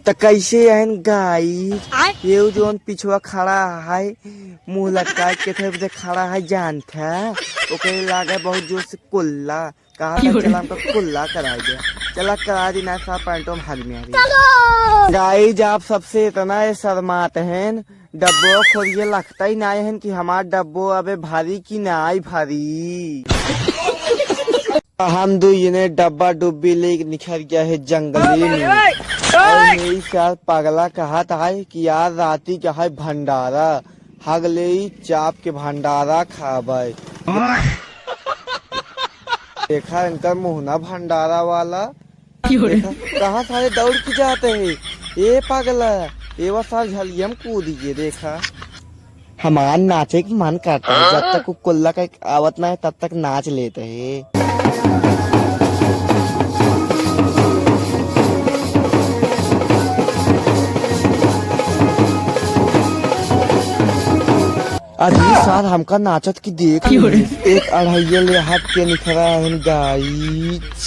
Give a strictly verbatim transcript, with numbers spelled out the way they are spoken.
त कैसे हन गाइस? आय। ये जौन पिछवा खड़ा है, मुंह लटकाए के थे, खड़ा है, जानत है, ओकरे लागे बहुत जोर से कुल्ला। कहा था, चला हमका कुल्ला करा दे, चला करा दी ना, साफ पैंटो में हाथ में आ रही। गाइस, आप सबसे इतना ये शर्मात हैं, डब्बो खोलिए, लगता ही ना है कि हमार डब्बो अबे भारी की ना आई भारी। हम दुइने डब्बा डुब्बी लेके निकल गया है जंगली में। और यही साथ पगला कहत है कि यार राती का है भंडारा, हगले ही चाप के भंडारा खाबे। देखा इनकर मुहना भंडारा वाला। देखा, कहाँ सारे दौड़ के जाते हैं। ए पगला, ए वो सार झलियम कूद गए। देखा, हमार नाचे के मन करता है, जब तक वो कुल्ला का आवत ना है, तब तक नाच लेते हैं। अरे सार, हमका नाचत की देख क्यों रे? एक अढ़ाइया ले हाथ के निखरा है गाइस।